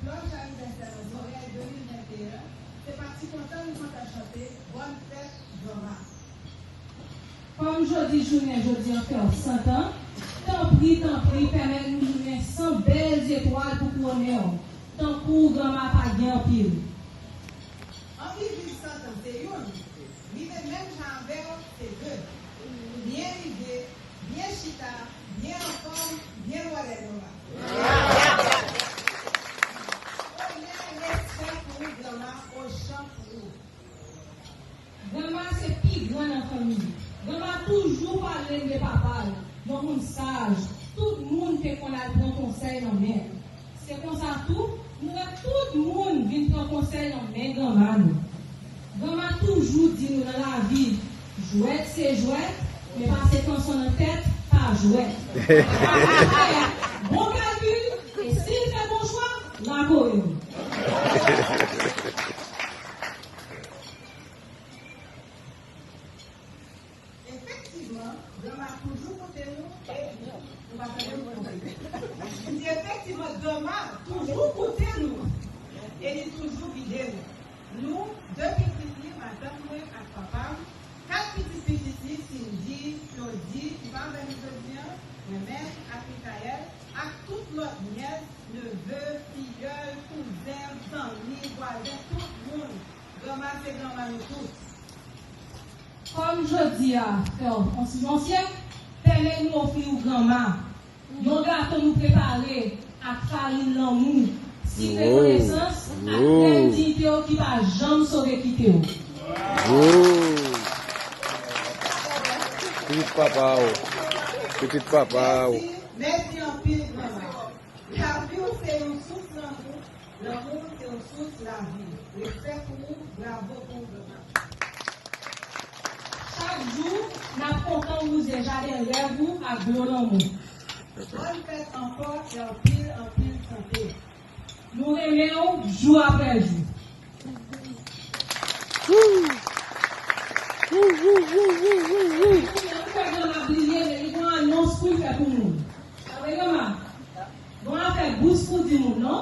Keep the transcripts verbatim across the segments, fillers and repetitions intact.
Lòt anivèsè nan zòrèy de mil venteyen, se pa ti kontan nou kontan chante Bòn fèt Granma. Kòm jodi jounen jodi an fè w san tan, tanpri, tanpri, pèmèt nou limè san bèl zetwal pou kouwonnen w. Tankou w, Granma, pa gen anpil. Anvi viv san tan se youn, rive menm jan avè w se de. Byen rive, byen chita, byen anfòm, byen wòlè, Granma. Onè, respè pou ou, Granma, ochan pou ou. Granma se pi gran nan fanmi. Granma toujou pale n de papa l, yon moun saj, tout moun te konn al pran konsèy nan men l. Se konsa tou, nou wè tout moun vin pran konsèy nan men granma nou. Granma toujou di nou nan lavi, jwèt se jwèt, men pase kanson nan tèt, pa jwèt. Papa fè bon kalkil, e si l fè bon chwa, l a kore w. Efektivman, granma toujou koute nou e nou pa tande nou kontre. Li di efektivman, granma toujou koute nou e li toujou gide nou. Nou, de pitit li, madanm mwen ak papa m, kat pitit pitit li, Cindy, Claudie, ki pa avè nou jodi a, Renmen ak Michael, ak tout lòt nyès, neve, fiyèl, kouzen, zanmi, vwazen, tout moun. Granma se granma nou tout. Kòm jodi a fè w yon sijon syèk, pèmèt nou ofri w granma yon gato nou prepare ak farin lanmou, sik rekonesans ak grenn diyite w ki pa janm sove kite w. Pitit papa w. Pitit papa w. Mèsi, mèsi anpil, granma. Lavi w se yon sous lanmou. Lanmou se yon sous lavi. Respè pou ou, bravo pou ou, granma. Chak jou, n ap kontan wouze jaden rèv ou ak dlo lanmou. Bòn fèt ankò e anpil, anpil sante. Nou renmen w jou apre jou. Epi, nou fè granma bliye, men li gon anons pou l fè pou nou. Pa vre, granma? Gon afè bous pou di moun, non?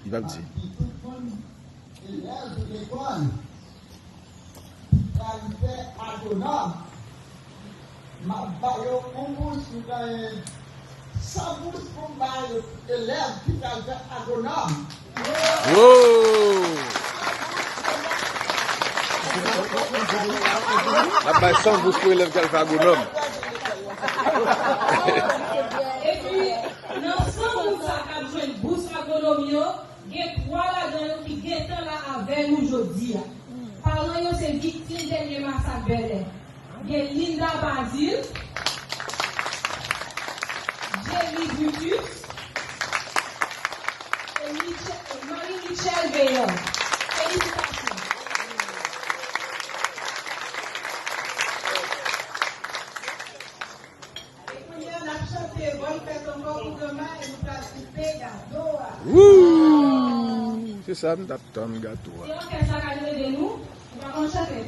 Li p ap di. Tout moun, elèv lekòl kalite agwonòm, m ap ba yo yon bous, nou genyen san bous pou m bay elèv ki pral fè agwonòm. Wow! N ap bay san bous pou elèv k al fè agwonòm. Epi, nan san moun sa k ap jwenn bous agwonòm yo, gen twa ladan yo ki gentan la avè nou jodi a. Paran yo se viktim dènye masak Bèlè. Gen Linda Bazile, Jerry Brutus e Michel, Marie Michel Veillard. Felisitasyon. E kounye a, n ap chante bòn fèt ankò pou granma e nou pral koupe gato a. Wouuu! Se sa m t ap tann, gato a. Se òkès la k al rele nou, nou pa konn chante.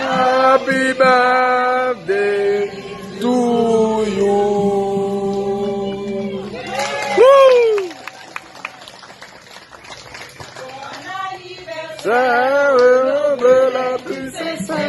Happy birthday to you. Woo! Sè, le la pli sensè.